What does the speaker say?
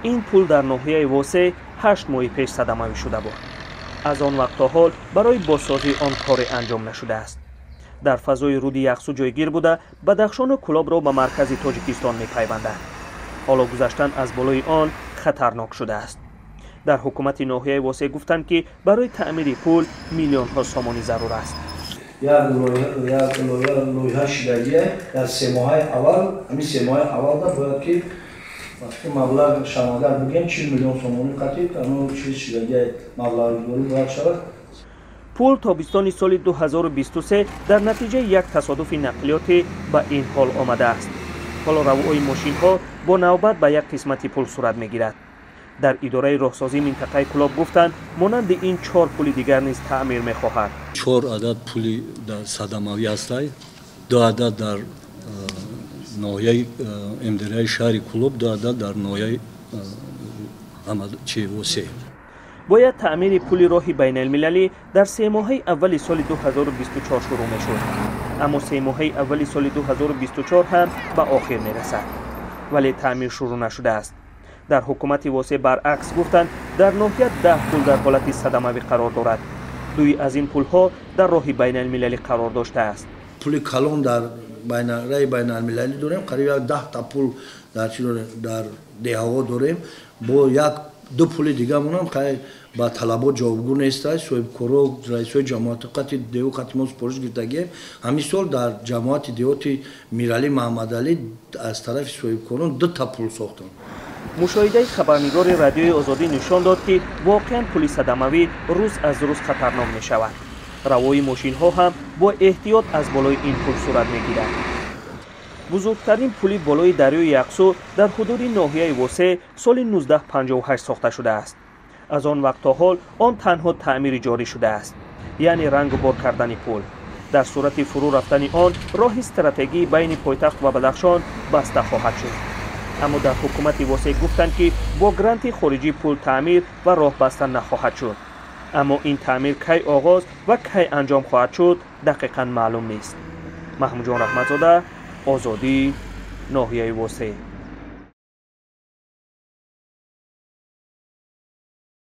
Ин пул дар ноҳияи Восе 8 моҳи пеш садамавӣ шуда буд. Аз он вақт то ҳол барои бозсозии он коре анҷом нашудааст. Дар фазои руди Яхсу ҷойгир буда, Бадахшону Кӯлобро ба маркази Тоҷикистон мепайвандад. Ҳоло гузаштан аз болои он хатарнок шудааст. Дар ҳукумати ноҳияи Восе гуфтанд, ки барои таъмири пул миллионҳо сомонӣ зарур аст. Як лоиҳа шидагие дар 3 моҳаи аввал, ҳамин 3 моҳаи аввалда бояд ки вақти маблағ шамагар бигем, 40 миллион сомонӣ қатӣ ано чиз шидагие, маблағгузорӣ бояд шавад. Пул тобистони соли 2023 дар натиҷаи як тасодуфи нақлиётӣ ба ин ҳол омадааст. Ҳоло равои мошинҳо бо навбат ба як қисмати пул сурат мегирад. Дар идораи роҳсозии минтақаи Кӯлоб гуфтанд, монанди ин чор пули дигар низ таъмир мехоҳад. Чор адад пули дар садамавӣ ҳастай: ду адад дар ноҳияи МДРи шаҳри Кӯлоб, ду адад дар ноҳияи чи Восе. Бояд таъмири пули роҳи байналмилалӣ дар 3 моҳаи аввали соли 2024 шурӯъ мешуд, аммо 3 моҳаи аввали соли 2024 ҳам ба охир мерасад, вале таъмир шурӯъ нашудааст. Дар ҳукумати Восе баръакс гуфтанд, дар ноҳия 10 пул дар ҳолати садамавӣ қарор дорад. Дуи аз ин пулҳо дар роҳи байналмилалӣ қарор доштааст. Пули калон дар раи байналмилалӣ дорем, қариб як 10-та пул дар чи дорем, дар деҳаҳо дорем. Бо як ду пули дигамонам хай ба талабот ҷавобгӯ нестай. Соҳибкоро, раисои ҷамоати қати деҳу қати мо супориш гирифтагием. Ҳамин сол дар ҷамоати деҳоти Миралӣ Маҳаммадалӣ аз тарафи соҳибкорон дута пул сохтанд. Мушоҳидаи хабарнигори Радиои Озодӣ нишон дод, ки воқеан пули садамавӣ рӯз аз рӯз хатарнок мешавад. Равои мошинҳо ҳам бо эҳтиёт аз болои ин пул сурат мегирад. Бузургтарин пули болои дарёи Яқсу дар ҳудуди ноҳияи Восе соли 1958 сохта шудааст. Аз он вақт то ҳол он танҳо таъмири ҷорӣ шудааст, яъне рангу бор кардани пул. Дар сурати фурӯ рафтани он роҳи стратегии байни пойтахт ва Бадахшон баста хоҳад шуд. Аммо дар ҳукумати Восе гуфтанд, ки бо гранти хориҷӣ пул таъмир ва роҳ баста нахоҳад шуд. Аммо ин таъмир кай оғоз ва кай анҷом хоҳад шуд, дақиқан маълум нест. Маҳмудҷон Раҳматзода, Озодӣ, ноҳияи Восе.